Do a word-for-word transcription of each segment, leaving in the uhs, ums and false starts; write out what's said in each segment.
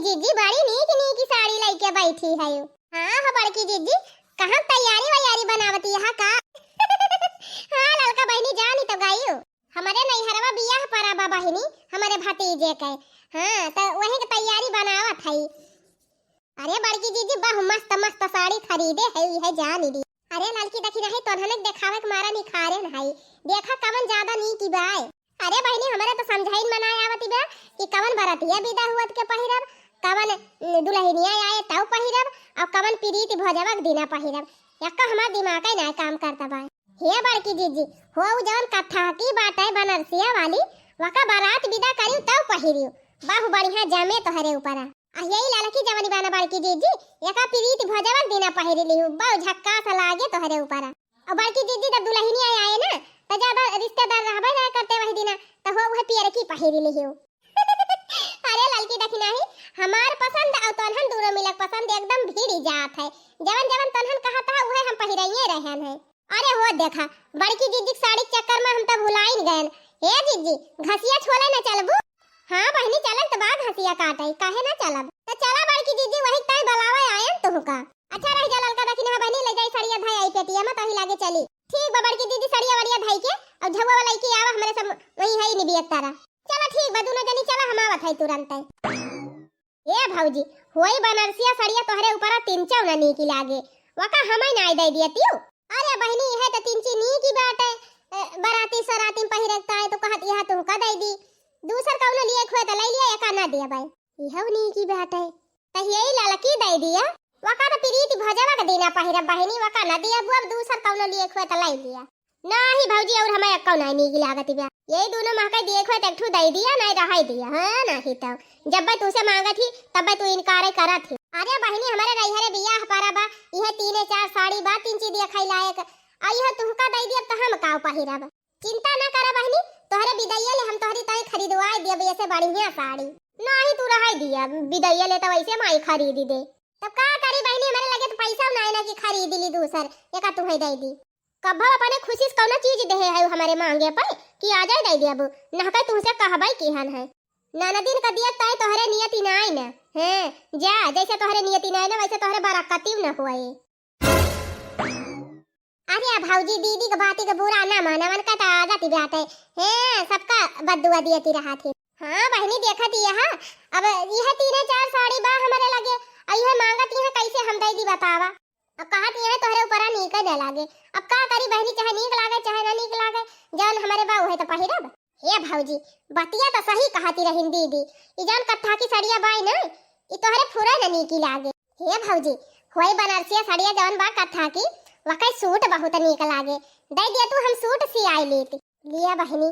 जीजी बड़ी नीक नीक साड़ी लइके बैठी है। हाँ हो बड़की जीजी, कहाँ तैयारी वैयारी बनावती है का? हाँ ललका बहिनी जानी तो गई। हमरे नैहरवा बियाह परा बा बहिनी, हमरे भतीजे के। हाँ, तो वही के तैयारी बनावत है। अरे बड़की जीजी, बहु मस्त मस्त साड़ी खरीदे है, इहे जानी दी। अरे ललकी देखी नहीं, तोहने के देखावे के मारा निखारे न है। देखा कवन ज्यादा नीक बाय। अरे बहिनी, हमरे तो समझाइन मनाए आवती बा कि कवन बरतिया बिदा हुअत के पहिरब, कवन, उम, दुलहिनिया आए तब पहिरब, और कवन प्रीति भोजवा के दिना पहिरब। यक्का हमार दिमाग ही ना काम करता बा। हे बड़की जीजी, हो उ जवन कत्था की बाटे बनारसिया वाली, वका बारात बिदा करियो तब पहिरियो। बहु बढ़िया जमे तोहरे ऊपर। आ यही ललकी जवनी बाना बड़की जीजी, एका प्रीति भोजवा के दिना पहिरी लिहू, बहु झक्कास लागे तोहरे ऊपर। और बड़की जीजी जब दुलहिनिया आए ना, तो ज्यादा रिश्तेदार रहबे ना करते वही दिना, तो हो उहे पियरकी पहिरी लिहू। अरे ललकी देखी नाही, हमार पसंद और तोहन दोनों मिलक पसंद एकदम भिड़ी जात है। जवन जवन तोहन कहत है, उहे हम पहिराइए रहन है। अरे हो देखा, बड़की जीजी के साड़ी के चक्कर में हम तो भुलाइन गयन। हे जीजी, घसिया छोले न चलबू? हाँ बहिनी, चलत तो बा घसिया काटे, काहे ना चलब? तो चला बड़की जीजी, वही ताई बुलावे आयन तुहका। अच्छा रह जा ललका, देखी ना बहिनी, ले जाई सड़िया धाई आई पेटिया में, तही लागे चली। ठीक बा बड़की दीदी, सड़िया वड़िया धाई के और झउआ वाला लेके आवा, हमरे सब वही है निबियत तारा। चला ठीक बा, दोनों जनी चला, हम आवत है तुरंत। ए भौजी, होई बनारसिया सड़िया तोहरे ऊपर तीन चौ ना नीकी लागे, वका हमई नाई दे दिया तियो। अरे बहिनी, इहे तो तीन ची नीकी बाटे, ए, बराती सराती में पहिरे के ताई तो कहत इहा तुहका दे दी, दूसर कौनो लिए खोए तो ले लिया, एका ना दिया बाई। इहउ नीकी बाटे। त यही ललकी दे दिया। वका त प्रीति भोजवा के दिना पहिरब बहिनी, वका न दिया बुआ, दूसर कौनो लिए खोए त लाई लिया। नाही भौजी, और हमें एक्को नाही नीक लागत बा। यही दोनों महका दिए खोए त एक ठू दे दिया, नाही रहाई दिया। हाँ, नाही तो जब भाई तुसे मांगत ही, तब भाई तू इनकार करत ही। अरे बहिनी, हमारे रही हरे बियाह पारा बा, यह तीने चार साड़ी बा, तीन चीज दिया खाई लायक। आ यह तुहका दे दिया, त हम काव पहिरब? चिंता ना करा बहिनी, तोहरे बिदैया ले हम तोहरी ताई खरीदवाए दियब ऐसे बढ़िया साड़ी। नाही तू रहाई दिया, बिदैया ले तो वैसे माई खरीदी दे। तब का करी बहिनी, हमारे लगे तो पैसा ना है ना कि खरीद ली दूसर, एका तुहे दे दी। कभो अपने खुशी से कौनो चीज देहे है हमारे मांगे पर कि आ जाए दे दियब, ना कहे तुमसे कहबाई किहन है। ननदिन का दिया ताई तोहरे नियत इनाय न है, जा जैसे तोहरे नियत इनाय न वैसे तोहरे बरकती न हुए। अरे भौजी, दीदी के बाती के बुरा ना माना, उनका तो आदत ही बाटे। हैं, सबका बद्दुआ दियती रहा थी। हाँ बहिनी, देखत ही यहाँ, अब यह तीने चार साड़ी बा हमारे लगे, और यह मांगत यहाँ कैसे हम दे दी बतावा? अब कहत यहाँ तोहरे ऊपर नीक न लागे। अब का करी बहिनी, चाहे नीक लागे चाहे ना नीक लागे, जौन हमारे बा उहे तो पहिरब। हे भौजी, बतिया त सही कहती रहिन दीदी। ई जौन कत्था की सड़िया बाई न, ई तोहरे फुरे न नीकी लागे। हे भौजी, होई बनारसिया सड़िया जौन बा कत्था की, वकै सूट बहुत नीक लागे। दे दिया तू, हम सूट सियाई लेती। लिया बहिनी,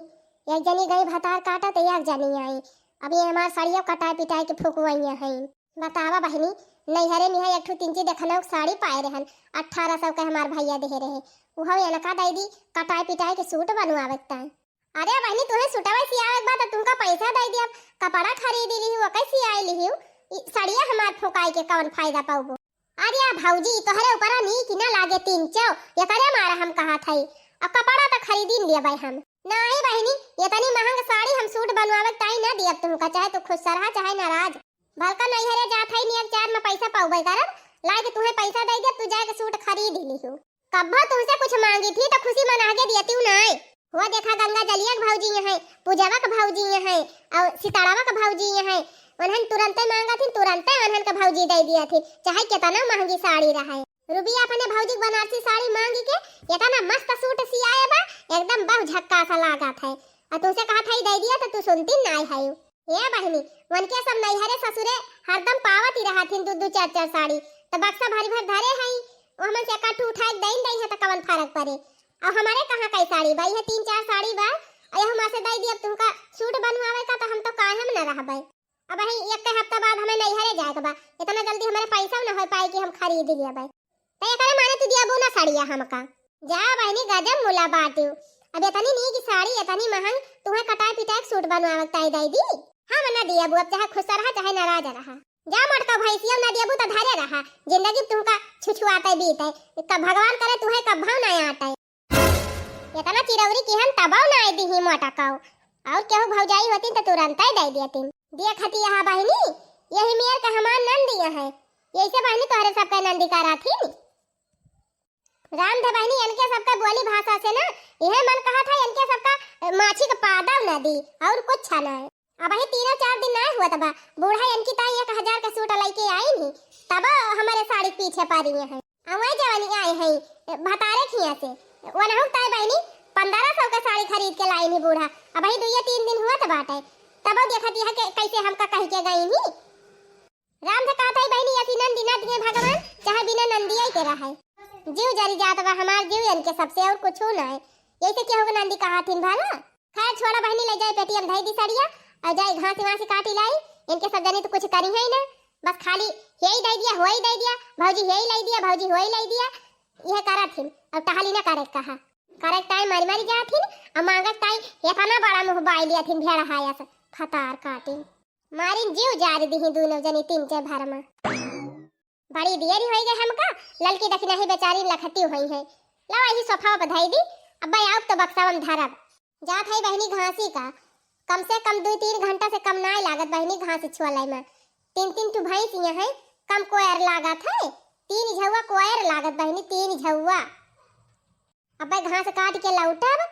एक जनी गई भतार काटा त एक जनी आई। अब ये हमार सड़िया कटाए पिटाए के फुकवइया हैं। बतावा बहिनी, नैहरे में एक ठू तिंची देखनऊ के साड़ी पाए रहन, अठारह सौ के हमार भैया देहे रहे। उहो एनका दे दी, कटाए पिटाए के सूट बनवावे के ताई। अरे बहिनी, तुहे सुटवा सियावे के बा त तुमका पैसा दे दियब, कपड़ा खरीदी लिहू, ओके सियाई लिहू, ई सड़िया हमार फुकाई के कौन फायदा पाउबो? अरे भौजी, तोहरे ऊपरा नीक ना लागे तीन चौ, एकरे मारे हम कहत हई। अब कपड़ा त खरीदी न लेबै हम। नाही बहिनी, एतनी महंग साड़ी हम सूट बनवावे के ताई ना दियब तुमका, चाहे तू खुश रहा चाहे नाराज। भलका नैहरे जात हई, नियम चार में पैसा पाउबे करब, लाए के तुहे पैसा दे दियब, तू जाए के सूट खरीद लिहू। कब्बो तुमसे कुछ मांगी थी तो खुशी मना के दियती हूँ नाय। हो देखा गंगा जलिया के भौजी यहाँ, पूजवा के भौजी यहाँ, और सितारावा के भौजी यहाँ, उन्हन तुरंते मांगा थी, तुरंते उन्हन के भौजी दे दिया थी, चाहे कितना महंगी साड़ी रहे। रुबिया अपने भौजी के बनारसी साड़ी मांगी के इतना मस्त सूट सियाए बा, एकदम बहु झक्कास लागत है। और तुमसे कहा था दे दिया तो तू सुनती नाय है। हे बहिनी, उनके सब नैहरे ससुरे हरदम पावत ही रहथिन दू दू चार चार साड़ी, त बक्सा भरी भर धरे हई, ओहमन से एकाठू उठाए के दइन दई है त कवन फर्क पड़े? अब हमारे कहाँ कई साड़ी बा, यह तीन चार साड़ी बा, और यह हमारे से दई दियब तुमका सूट बनवावे का, त हम तो कायम न रहबे। अब ही एक हफ्ता बाद हमें नैहरे जाए के बा, इतना जल्दी हमारे पैसा न हो पाए कि हम खरीद लेबे। त एकरे माने तू दियाबू ना साड़िया हमका? जा बहिनी, गजब मुला बाटिउ। अब एतनी नीक साड़ी, एतनी महंग, तुहे कटाए पिटाए के सूट बनवावे के ताई दई दी? हम ना दियाबू, अब चाहे खुश रहा, चाहे नाराज रहा। जा मोटका भैंसिया ना दियाबू त धरे रहा, जिंदगी तुमका छुछुआते बीते। कब भगवान करे तुहे कब भाव ना आटे। एतना चिरौरी किहन तबौ ना आई दीही मोटकाऊ। और केहू भौजाई होती त तुरंते दे देती। देखती यहाँ बहिनी, यही मेर का हमार नंदिया है, यही से बहिनी तोहरे सबका नंदी करत ही। राम धे बहिनी, इनके सबका बोली भाषा से ना, यह मन कहत है इनके सबका, अ, माछी के पादव न दी, और कुछ ना है। अबही तीनों चार दिन नाय हुआ तबा, बूढ़ा इनकी ताई एक हजार का सूट लइके आइन ही, तब हमरे साड़ी के पीछे परी हैं। अवै जवनी आए हैं, भतारे खिया से, वनहु ताई बहिनी पन्द्रह सौ का साड़ी खरीद के लाइन ही बूढ़ा, अबही दुइये तीन दिन हुआ त बाटे, तब देखत यह के कैसे हमका कह के गई ही। राम से कहत है बहिनी, ऐसी नंदी ना दिए भगवान, चाहे बिना नंदिया के रहे। जीव जरी जात बा हमार जीव इनके सबसे, और कुछ ना है। यही से केहू के नंदी कहत हिन भला। खैर छोड़ा बहिनी, ले जाए पेटिया में धई दी सड़िया और जाए घास वास काटी लाई। इनके सब जनी तो कुछ करी है ना, बस खाली यही दे दिया, वही दे दिया, भौजी यही लाई दिया, भौजी वही लाई दिया, यह करत हिन। अब टहली ना करे कहा, करे टाइम मारी मारी जात हिन, और मांगत टाइम इतना बड़ा मुंह बाई लिया थिन भेड़ा हाया से फतार काटिन। मारिन जीव जारी दिही दूनो जनी तीन चार भर में। बड़ी देरी होई गई हमका, ललकी दखिनही बेचारी लखती होई है। लावा यही सोफा पर धई दी, अब्बे आउब तो बक्सा में धरब। जात है बहिनी घासी का, कम से कम दुई तीन घंटा से कम नाय लागत बहिनी घास छुअलाई में। तीन तीन ठो भैंस यहाँ है, कम कोयर लागत है, तीन झौवा कोयर लागत बहिनी, तीन झौवा। अब्बे घास काट के लौटब,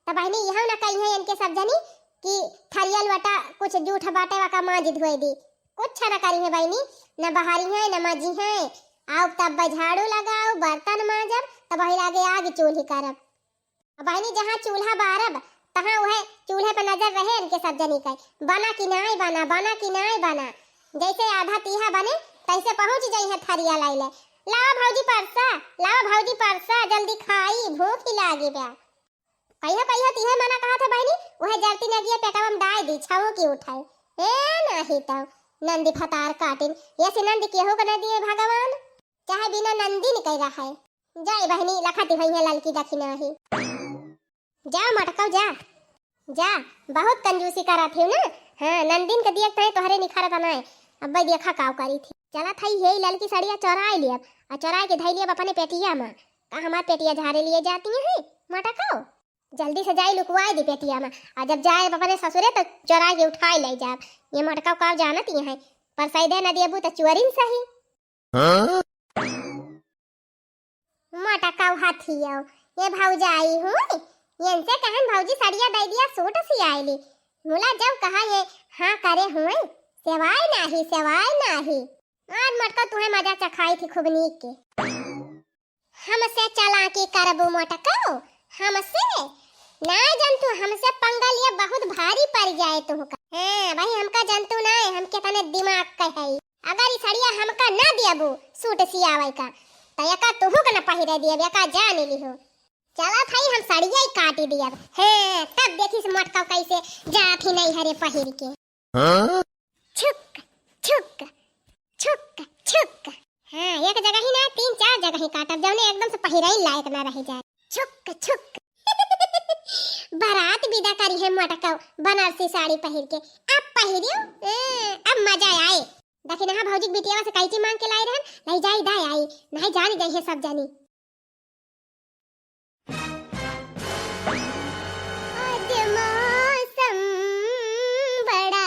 त बहिनी इहौ न कहिहैं इनके सब जनी कि थरिया लोटा कुछ जूठ बाटे वका मांज धोए दी। कुछ न करिहैं बहिनी, न बहारिहैं, न माजिहैं। आउब तब झाड़ू लगाउब, बर्तन मांजब, तब वही लागे आग चूल्ही करब। अब बहिनी जहाँ चूल्हा बारब, तहाँ उहे चूल्हे पर नजर रहे इनके सब जनी के, बना कि नाय बना, बना कि नाय बना। जैसे आधा तीहा बने, तैसे पहुँच जइहैं थरिया लाइले। लावा भौजी परसा, लावा भौजी परसा, जल्दी खाई, भूख ही लागी बा। कहियो कहियो तिहे मना कहत है बहिनी, उहे जरती नगिया पेटवा में डाय दी, छाओ की उठाए। ए नाही तो नंदी फतार काटिन, ऐसे नंदी केहू के न दिए भगवान, चाहे बिना नंदी निकल रहा है। जाए बहिनी, लखती होइहैं ललकी दखिनही। जा मटकौ जा, जा, बहुत कंजूसी करत हिउ ना। हाँ, नंदिन के दियक तहे तोहरे निखरत नाय। अब्बे देखा काव करी थी। चलत हई, हे ललकी सड़िया चोराए लियब, आ चोराए के धई लियब अपने पेटिया में। का हमार पेटिया झारे लिए जाती हैं, मटकौ? जल्दी से जाई लुकवाए दी पेटिया में, आ जब जाए अपने ससुरे तो चोराए के उठाए ले जाब। ये मटकौ काव जानत ही हैं, पर सैदे न देबू तो चोरिन सही। हाँ? मटकौ हथियौ, ये भौजाई हुई, इनसे कहन भौजी सड़िया दे दिया, सूट सियाइली। मुला जब कहा ये हाँ करे हुई, सेवाय नाही, सेवाय नाही। आज मटकौ तुहे मजा चखाई थी खूब नीक के। हमसे चालाकी करबू मटकौ, हमसे? ना जंतु, हमसे पंगा लिया बहुत भारी पड़ जाए तुहका। हाँ, भाई हमका जंतु ना है, हम कितने दिमाग के है। अगर ई सड़िया हमका ना दियबू सूट सियावे का, त एका तुहू के ना पहिरे दियब, एका जान लिहो। चलत हई हम सड़िया ही काटी दियब। हे, तब देखिस मटकौ कैसे जात ही नहीं हरे पहिर के। हाँ? छुक, छुक, छुक, छुक। हाँ, एक जगह ही ना, तीन चार जगह ही काटब, जौने एकदम से पहिरे लायक ना रह जाए। छुक, छुक। बारात विदा करिहैं मटकौ बनारसी साड़ी पहिर के। अब पहिरियो, ए, अब मजा आए। दखिनहा भौजी के बिटियावा से कैंची मांग के लाई रहन, लई जाई दाई आई, नहीं जानी जइहैं सब जानी। आज मौसम बड़ा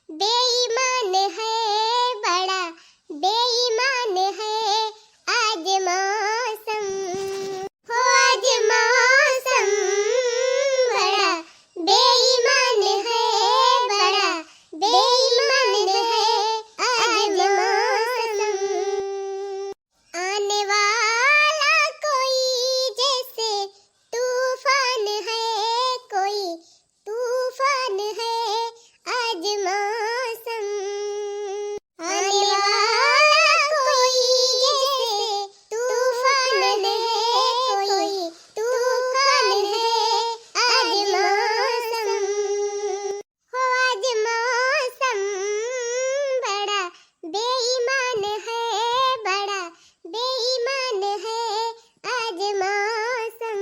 बेईमान है, बड़ा बेईमान है आज मौसम। हो आज मौसम बड़ा बेईमान है, बड़ा बेईमान है आज मौसम। आने वाला कोई जैसे तूफान है, कोई तूफान है आज मौसम। आने वाला कोई जैसे तूफान है, कोई तूफान है आज मौसम। हो आज मौसम बड़ा बेईमान है, बड़ा बेईमान है आज मौसम।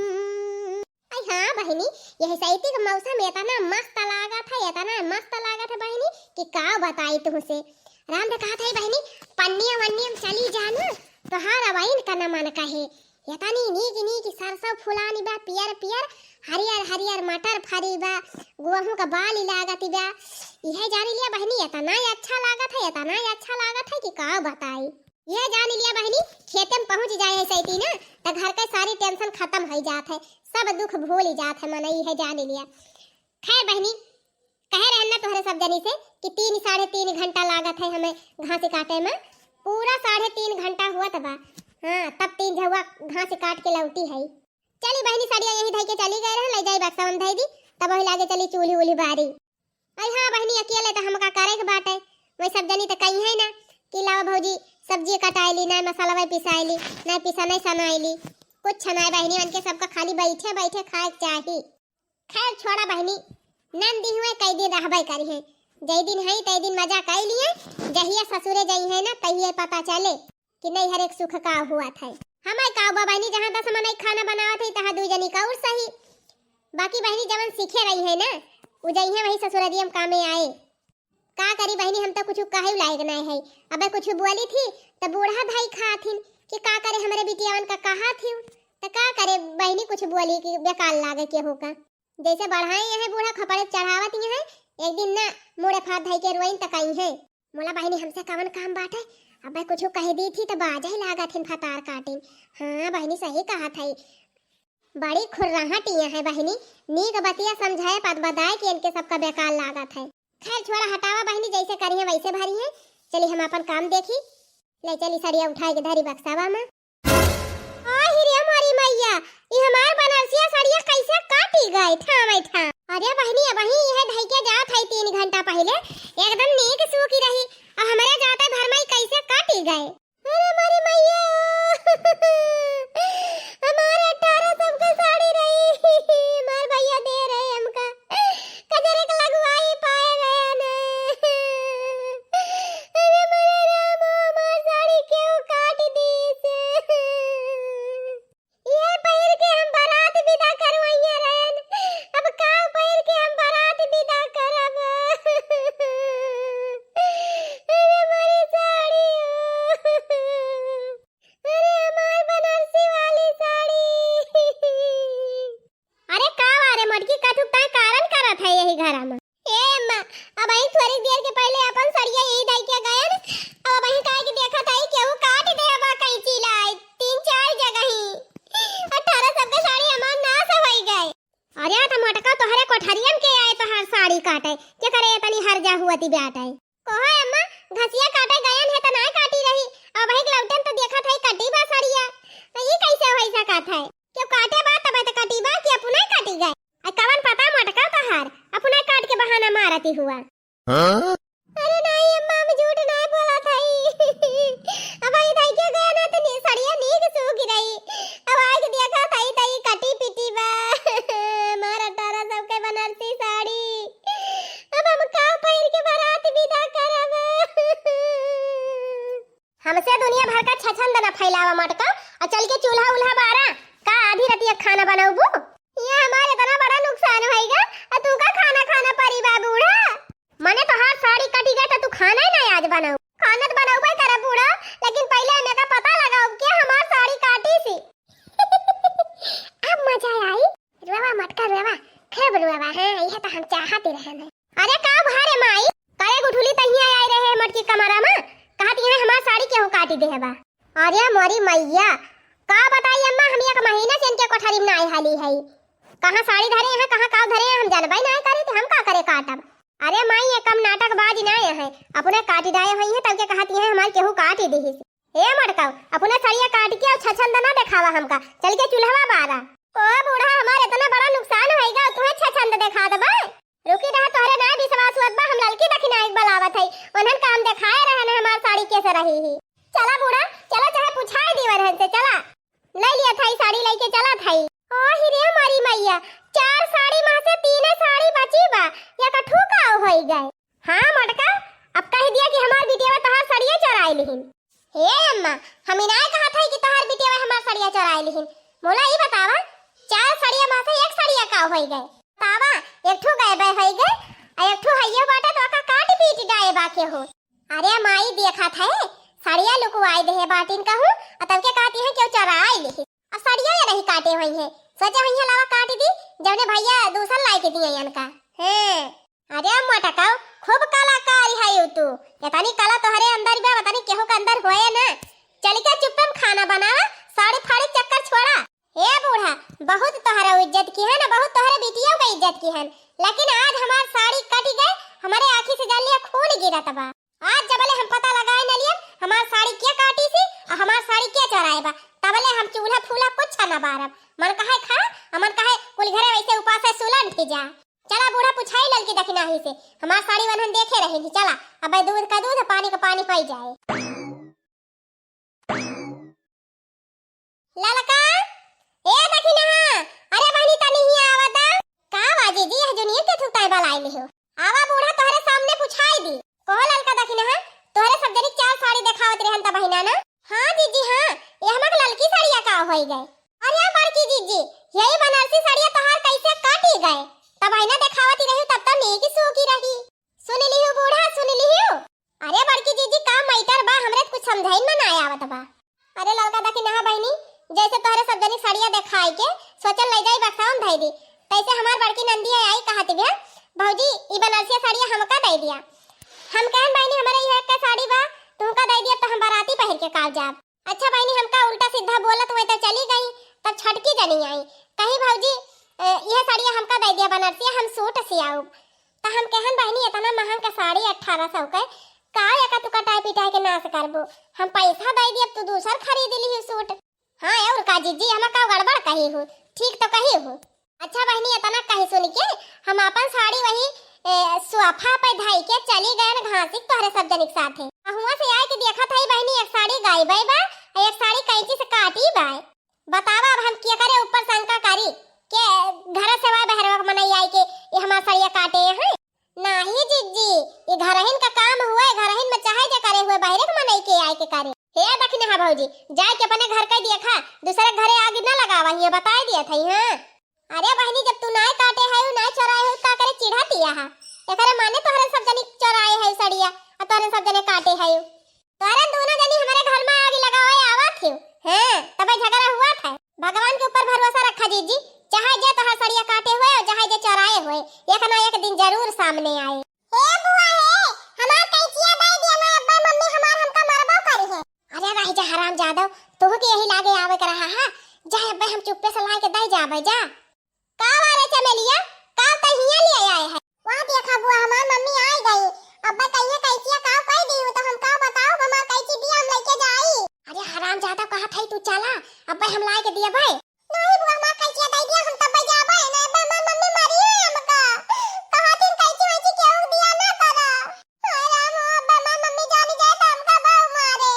आई हाँ बहिनी, यह सैती के मौसम इतना मस्त लागत है, इतना मस्त लागत है बहिनी कि का बताई तुमसे। राम दे कहत है बहिनी, पन्निया वन्निया में चली जाना, तोहार अवाइन का न मन कहे। एतनी नीक नीक सरसों फुलानी बा, पियर पियर, हरियर हरियर मटर फरी बा, गोहूं का बाली लागत बा। इहे जानी लिया बहिनी, एतना ही अच्छा लागत है, एतना ही अच्छा लागत है कि का बताई। इहे जानी लिया बहिनी, खेते में पहुंच जाए है सैती ना, त घर के सारी tension खत्म हो जात है, सब दुख भूल जात है मनई, इहे जानी लिया। खैर बहिनी, कहे रहन ना तोहरे सब जनी से कि तीन, साढ़े तीन घंटा लागत है हमें घास काटे में। पूरा साढ़े तीन घंटा हुआ तबा, हाँ, तब तीन झौआ घास काट के लौटी है। चली बहिनी, सड़िया यही धई के चली गए रहन, ले जाई बक्सा में धई दी, तब वही लागे चली चूल्ही उल्ही बारी। अरे हाँ बहिनी, अकेले त हमका करे के बाटे, वही सब जनी त कही है ना कि लावा भौजी सब्जी कटाई ली, ना मसाला पिसाई ली, ना पिसा नहीं सनाई ली, कुछ ना बहिनी, उनके सबका खाली बैठे बैठे खाए के चाही। खैर छोड़ा बहिनी, नंदी हुए कई दिन रहबे करी है, जई दिन है तई दिन मजा कई लिए, जहिया ससुरे जई है ना तहिए पता चले कि नैहर एक सुख का हुआ था। हमें का बा बहिनी, जहाँ दस मनई खाना बनावत है तहाँ दू जनी का और सही, बाकी बहिनी जवन सीखे रही है ना, उ जई है वही ससुररिया में कामे आए। का करी बहिनी, हम तो कुछ कहे लायक नहीं है। अबे कुछ बोली थी त बूढ़ा भाई खाथिन कि का करे, हमरे बिटियावन का कहा थी, त का करे बहिनी, कुछ बोली कि बेकार लागे केहू का। जैसे बढ़ाए हैं बूढ़ा खपड़े चढ़ावत ही हैं, एक दिन ना मुड़े फात धई के रोइन तकाई हैं। मोला बहिनी, हमसे कवन काम बाटे, अबे कुछ कह दी थी त बाजे लागत हिन फतार काटिन। हाँ बहिनी, सही कहा था, बड़ी खुर्राहट इहाँ है बहिनी, नीक बतिया समझाए पद बताए कि इनके सबका बेकार लागत है। खैर छोड़ा, हटावा बहिनी, जैसे करी है वैसे भरी है। चली हम अपन काम देखी। ले चली सड़िया उठाए के धरी बक्सावा में। आ हिरे मोरी मैया, ई हमार बनारसिया सड़िया कैसे काटी गए ठाम ठाम। अरे बहिनी, अबही इहे धई के जात है तीन घंटा पहले, एकदम नीक सूखी रही, अब हमरे जाते भर में ई कैसे काटी गए। अरे मोरी मैया, हमार अठारह सौ के साड़ी रही, हमार भैया दे रहे हमका, कजरे के लगवाई पाए गया ने। अरे मोरे राम, हमार साड़ी क्यों काट दी से? ये पहिर के हम बारात विदा करवइया रहन, अब का पहिर के हम बारात विदा करब? अरे मोरी साड़ी हो। अरे हमार बनारसी वाली साड़ी। अरे का बा रे मोटकी, कथुक ताई कारन करत है यही घरा में? ए अम्मा, अबही थोरी देर के पहले अपन सड़िया यही दई के गयन, अब अबही काहे के देखत है केहू काट दे बा कैंची लाई, तीन चार जगही। अठारह सौ के साड़ी हमार नाश होई गए। अरे त मोटका तोहरे कोठरियन के आए तोहार साड़ी काटे, के करे तनी हर जा हुआ ती बाटे। कहो अम्मा, घसिया काटे गयन है त नाय काटी रही, अब एक लौटन त देखत है कटी बा सड़िया, त ई कैसे होई सकत है? क्यों काटे बा तब त कटी बा कि अपना ही काटी गए? आ कवन पता मोटका तोहार अपना काट के बहाना मारती हुआ। हाँ? अरे नाई अम्मा, हम झूठ नाय बोलत हई। अब आई दाई के गया ना त नी सड़िया नीक सूख रही। अब आके देखा ताई ताई कटी पिटी बा। मार अठारह सौ के बनारसी साड़ी। अब हम का पहिर के बारात विदा करब? हमसे दुनिया भर का छछंद न फैलावा मटका, और चल के चूल्हा उल्हा बारा, का आधी रतिया खाना बनौबू? ये हमार इतना बड़ा नुकसान होइगा, और तू का खाना खाना परी बा बूढ़ा? मने तोहार साड़ी कटी गए तो तू खाना ही ना आज बनाऊ। खाना तो बनौबे करे बूढ़ा, लेकिन पहले हमें का पता लगाओ के हमार साड़ी काटी सी। अब मजा आई, रोवा मटका रोवा, खूब रोवा, हाँ, यह तो हम चाहते रहे हैं। अरे का भारे माई, करे गुठुली तहिया आई रहे मोटकी कमरा में, कहत यहाँ हमार साड़ी केहू काटी देहे बा। अरे मोरी मैया, का बताई अम्मा, हम एक महीना से इनके कोठरी में नाय हाली है। कहाँ साड़ी धरे हैं, कहाँ काव धरे हैं, हम जानबे नाय करे, तो हम का करे काटब? अरे माई, ये कम नाटकबाज नाय है, अपने काटी डाए हुई है, तब के कहत यहाँ हमार केहू काटी देही। ए मटकाऊ, अपने सड़िया काट के और छछंद ना देखावा हमका, चल के चूल्हवा बारा। ओ बूढ़ा, हमार इतना बड़ा नुकसान होइगा, तुम्हें छछंद देखा देबे? रुकी रहा, तोहरे ना विश्वास हुअत बा, हम ललकी दखिनाई के बुलावत हई, उन्हन काम देखाए रहन हमार साड़ी कैसे रही ही। चला बूढ़ा, चला चाहे पुछाए दीवन हन से, चला। ले लिया था ई साड़ी लेके चला था ई। ओ हिरे हमारी मैया, चार साड़ी में से तीन साड़ी बची बा, या कठू का होई गए? हाँ मटका, अब कह दिया कि हमार बिटिया तोहार सड़िया चोराई लिहिन। हे अम्मा, हम इनाय कहा था कि तोहार बिटिया हमार सड़िया चोराई लिहिन। मोला ई बतावा, चार सड़िया में से एक सड़िया का होई गए? बतावा, एक ठू गायब होई गए, आ एक ठू हइये बाटे तो का काट पीट डाए बा के हो। अरे माई देखा था, सड़िया लुकवाई देहे बाटिन कहूँ, आ तब के कहती है क्यों चोराई लिहिन। सड़िया ये नहीं काटे होइहैं, सोचे होइहैं लावा काट दी, जौने भइया दूसर लाइके दिए इनका। हैं, अरे मोटकाऊ, खूब कलाकारी है यू तू, इतनी कला तोहरे अंदर बा, इतनी केहू के अंदर होए ना। चलिके चुप्पे में खाना बनावा, साड़ी फाड़ी चक्कर छोड़ा। ए बूढ़ा, बहुत तोहरा इज्जत किहन, बहुत तोहरे बिटियो का इज्जत किहन, लेकिन आज हमार साड़ी कटि गए, हमरे आँखी से जान लिया खून गिरत बा। आज जबले हम पता लगाए न लियब हमार साड़ी के काटिस ही अउर हमार साड़ी के चोराए बा, तबले हम चूल्हा फूला कुछ न बारब। मन कहे खा, अउर मन कहे कुल घरे वैसे उपासे सुलंठ जा। चला बूढ़ा पुछाई ललकी दखिनही से, हमार साड़ी वनहन देखे रही थी। चला, अब दूध का दूध, पानी का पानी होई जाए। ललका, ए दखिनहा, अरे बहिनी तनी हियाँ आवा दा। का बा जीजी, यह दुनिया के थुताई बलाई लिहो। आवा बूढ़ा तोहरे सामने पुछाई दी। कहो ललका दखिनहा, तोहरे सब जनी चार साड़ी देखावत रहन त बहिना ना? हाँ जीजी हाँ, ये हमार ललकी साड़िया का होई गए? अरे बड़की जीजी, यही बनारसी साड़िया तोहार कैसे काटी गए? तब बहिना देखावत ही रही तब तो नीक सूखी रही। सुन लिहू बूढ़ा, सुन लिहू। अरे बड़की जीजी, का मैटर बा, हमरे त कुछ समझाइन में ना आवत बा। अरे ललका दखिनहा बहिनी, जैसे तोहरे सब जनी सड़िया देखाई के सोचल ले जाई बक्सावा में धई दी, तैसे हमार बड़की नंदिया आई कहत बिया, "भौजी, ई बनारसिया सड़िया हमका दे दिया।" हम कहन, "बहिनी, हमरे इहे एक साड़ी बा, तुमका दे दिया तो हम बाराती पहिर के काल जाब।" अच्छा बहिनी, हमका उल्टा सीधा बोलत हुए तो चली गई, तब छटकी जनी आई, कही, "भौजी, ए, इहे सड़िया हमका दे दिया बनारसिया, हम सूट सियाउब।" त हम कहन, "बहिनी, इतना महंग का साड़ी अठारह सौ के, का एका तुका टाई पिटाई के नाश करबो? हम पैसा दे दियब, तू दूसर खरीद लिही सूट।" हाँ, और का जीजी, हम का गड़बड़ कही हूँ, ठीक तो कही हूँ। अच्छा बहिनी, इतना कही सुन के हम अपन साड़ी वही, ए, सोफा पे धई के चली गयन घासी तोहरे सब जनिक साथे। आ हुआं से आए के देखत हई बहिनी, एक साड़ी गायबे बा, आ एक साड़ी कैंची से काटी बा। बतावा, अब हम केकरे ऊपर शंका करी? के घर से वाय बहरवा के मनई आई के ये हमार सड़िया काटे हैं? नाही जिज्जी, ये घरहिन का काम हुए, घरहिन में चाहे जे करे हुए, बहरे के मनई के आए के करे। हे दखिनहा भौजी, जाए के अपने घर का देखा, दूसरे घरे आग न लगावा, हियां बताए दिया था, हाँ। अरे बहिनी, जब तू नाय काटे है, नाय चोराए है, का करे चिढ़ा तिया हा? एकरे माने तोहरे सब जनी चोराए है सड़िया, आ तोहरे सब जने काटे है। तोहरे दोनों जनी हमारे घर में आग लगावे आवत हो, हैं? तबे झगड़ा हुआ था। भगवान के ऊपर भरोसा रखा जीजी, चाहे जे तोहार सड़िया काटे हुए और चाहे जे चोराए हुए, एक ना एक दिन जरूर सामने आए। हे बुआ हे, हमार कैंचिया दे दिया ना अब्बा, मम्मी हमार हमका मरबो करी है। अरे रह जा हराम जादव, तोहू के यही लागे आवे के रहा है, जा अब्बा हम चुप्पे से लाए के दे जाबे जा। का बा रे चमेलिया, का तै हियां ले आए है? वहाँ देखा बुआ, हमार मम्मी आई गई। अब्बे कहिए कैंचिया काव कह दी हूँ, तो हम काव बताओ, हमार कैंची दिया हम लेके जाई। अरे हराम जादा कहत है तू चला, अब्बे हम लाए के दिया भाई। नहीं बुआ, हमार कैंचिया दे दिया, हम तब जाबे, नहीं अब्बे हमार मम्मी मारी है हमका। कहा दिन कैंची वैंची केहू दिया ना करा। हाय राम हो, अब्बे हमार मम्मी जानी जाए तो हमका बाऊ मारे।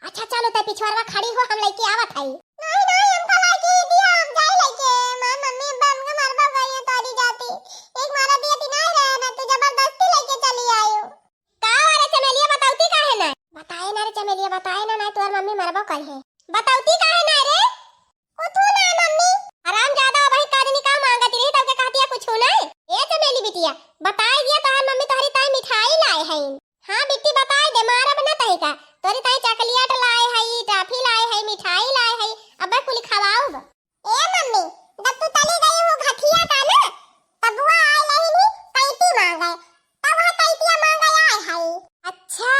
अच्छा चलो, तै पिछुआरवा खड़ी हो, हम लइके आवत हई। नहीं, नहीं, हमका लाइके ही दिया, हम जाई लइके। हमार मम्मी अब्बा हमके मरबो करी है तोरी जाती। एक मारा दिया ती नहीं रहे ना, तू जबरदस्ती लइके चली आयो। का रे चमेलिया, बतौती काहे ना? बताए ना रे चमेलिया, बताए ना, नहीं तोर मम्मी मरबो करी है। बतौती काहे ना रे? कुछ ना मम्मी। हराम जादा, भाई कादनी का मांगत रही, तब के कहती है कुछ नहीं। ए चमेली बिटिया, बताए दिया तोहर मम्मी तोहरी ताई मिठाई लाए हैं। हाँ बिट्टी, बताए दे, मारब न तहिका। तोरी ताई चॉकलेट लाए हई, टॉफी लाए हई, मिठाई लाए हई, अबे कुल खवाउब। ए मम्मी, जब तू चली गई हो घटिया का ना, तब बुआ आए लेहिनी कैंची मांगे, तब वह कैंचिया मांगे आए हई। अच्छा,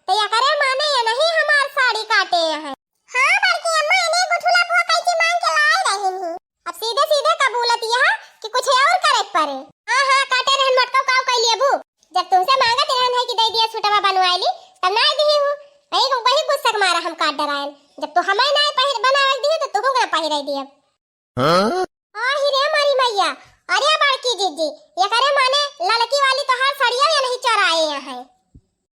तो एकरे माने ये नहीं हमार साड़ी काटे हैं। हाँ बड़की अम्मा, एने गुठुला बुआ कैंची मांग के लाए रहिन ही। अब सीधे सीधे कबूलत यह कि कुछ और करे के परे। हाँ हाँ, काटे रहन मटका काव कई लेबू। जब तुमसे मांगत रहन है कि दे दिया सूटवा बनवाए ली, तब ना दी हूँ। वही वही गुस्सा के मारा हम काट डरायन। जब तू हमें ना पहिर बनावे दी तो तुहू के ना पहिरे दियब। हाँ? आही रे मारी मैया, अरे बड़की जीजी, एकरे माने ललकी वाली तोहार सड़िया ये नहीं चोराए यहाँ है।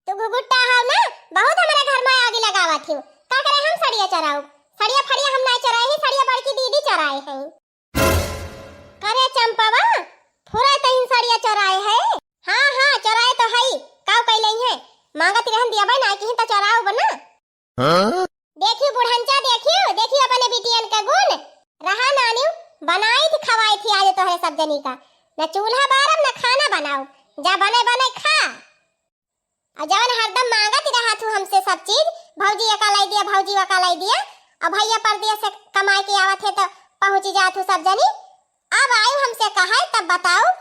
तू घुघुट्टा हव ना, बहुत हमरे घर में आगी लगावत हियो। का करे हम सड़िया चोराउब? सड़िया फड़िया हम नाय चोराए ही, सड़िया बड़की दीदी चोराए है। करे चंपावा, फुरा तहिन सड़िया चोराए है? हाँ, हाँ, चोराए तो हई, काव कइले है? मांगत रहन दियाबे ना, किहीं त चोराउब ना। हाँ? देखियो बुढ़ंचा, देखियो, देखियो अपने बिटियन के गुण। रहा नानियो, बनाई थी, खवाई थी आज तोहरे सब जनी का। न चूल्हा बारब, न खाना बनाउब। जा बने बने खा। आ जवन हरदम मांगत रहा तू हमसे सब चीज, "भौजी एका लाई दिया, भौजी ओका लाई दिया", अब भइया परदेस से कमाइ के आवत है तो पहुँची जात हू सब जनी। अब आइउ हमसे कहै तब बताउ।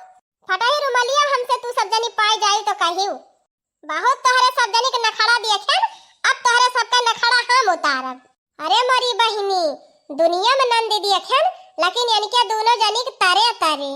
फटही रुमलिया हमसे तू सब जनी पाइ जाइउ तो कहिउ। बहुत तोहरे सब जनी के नखड़ा देखेन, अब तोहरे सबका नखड़ा हम उतारब। अरे मोरी बहिनी, दुनिया में नंद देखेन, लेकिन इनके दुनो जनी के तरे तरे।